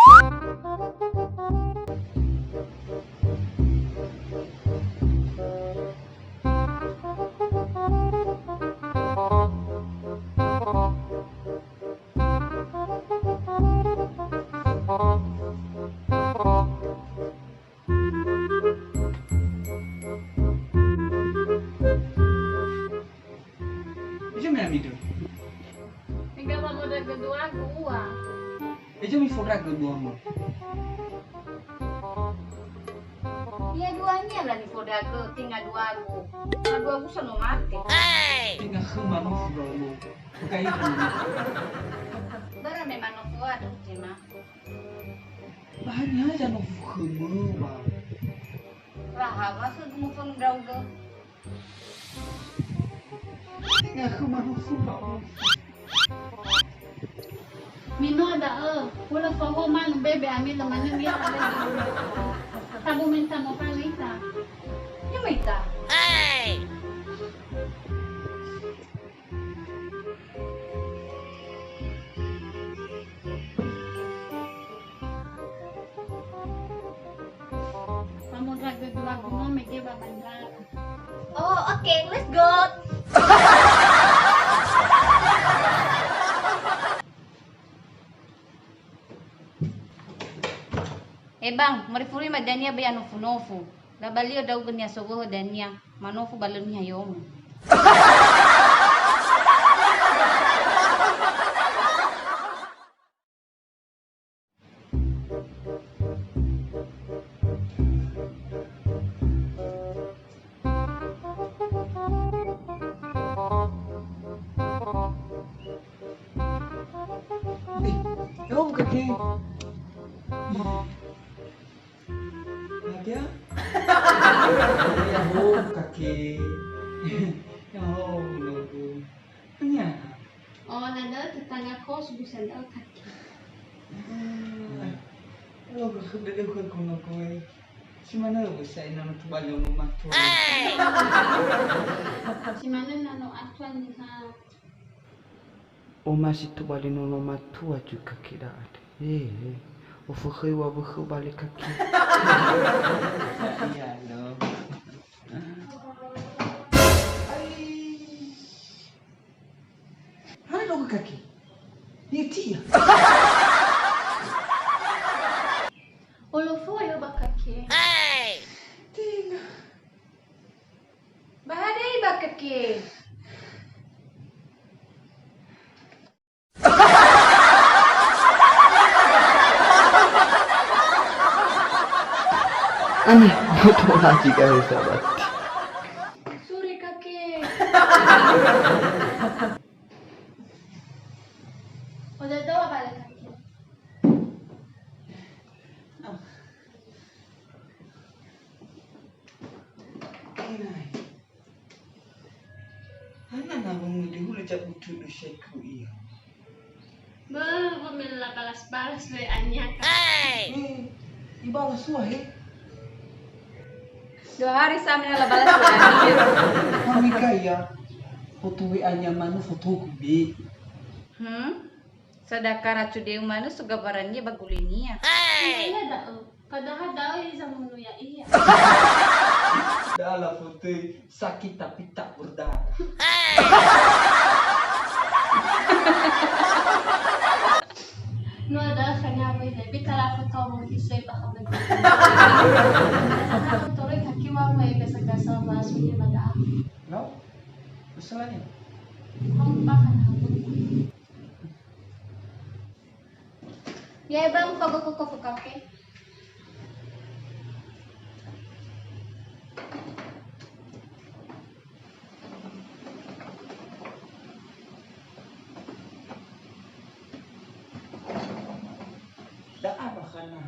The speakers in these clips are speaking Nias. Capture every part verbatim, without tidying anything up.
Ejo me ami do. Tinggal mau modal kedua gua. Ejo mi fodra kedua mo. Ia duania la nifodragö, tenga duagu. Na duagu sa no mate. Tenga khöma no fudra no. Buka itu. Bara me manofu aduh, Jema. Ba hanya aja no khöma, ba. Raha wa khögu mofönu ndraugö. Tenga khöma no fudra no. Minoa da'ö, hulö fahuo manu bebe ami lö manö mira bebe. Tabu menta mo kali ita. Yama ita. Pamodra gedua guno mege ba bandara. Oh, oke, let's go. Eh, Bang, mori furi ma dania ba ya nofu-nofu. Labalio ndraugö niha sowöhö dania, manofu ba lö niha yomo. Eh, ya, buka ke. Nadia? Ya, ho, kake. Ya, ho, logo. Nya. Oh, na da'ö tetangga kos, busen da'ö kake. Hmm. Logo, khöda da'ö khe kono koe. Si manö wö sa'ae na no tobali ono matua. Si manö na no atua niha. Omasi tobali nono matua juga kira ada. Eh, eh. Ofökhöi wa wökhö bale kaki. Iya, lo. Ai. Hana lo kaki. Ni tia. Olofoyo ba kaki. Tenga. Ba hadia ibakake? Ani, boto lagi kali sahabat. Suri kake. Udah tahu apa lagi kake? Hana na wangulu hulö jabu tudu seku ia. Beh, wamela balas-balas W A-nya, Kak. Eh, ibalas sua, he? Dua hari saya menela balas W A-nya. Kami kaya, foto W A-nya mana fotoku, be. Hmm? Sadaka racu deu manö so gabarania ba gulinia. Iya, iya, da'ö. Padahal da'ö hiza munu ya'ia. Da'a lafotöi sakit tapi tak berdarah. No ada khana wai dai, bita lafotöi mo kisai ba khamati. Tore kaki wa mai gasa-gasa ba sunyi mada. No? Masalahnya? Kamu makan apa? Ya, Bang, kau buku kopi kake. Da'a ba khana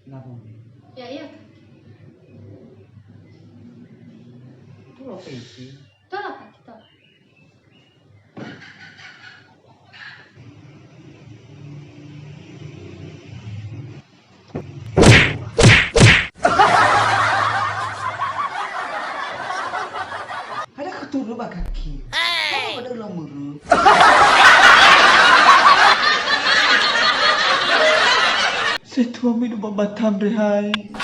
na wonge. Ya, iya. Tulo pensi. Tola kaki, tola. Ada keturu ba kaki. Hey! Ada ulang muru. Tetua midu ba Batam Rehai.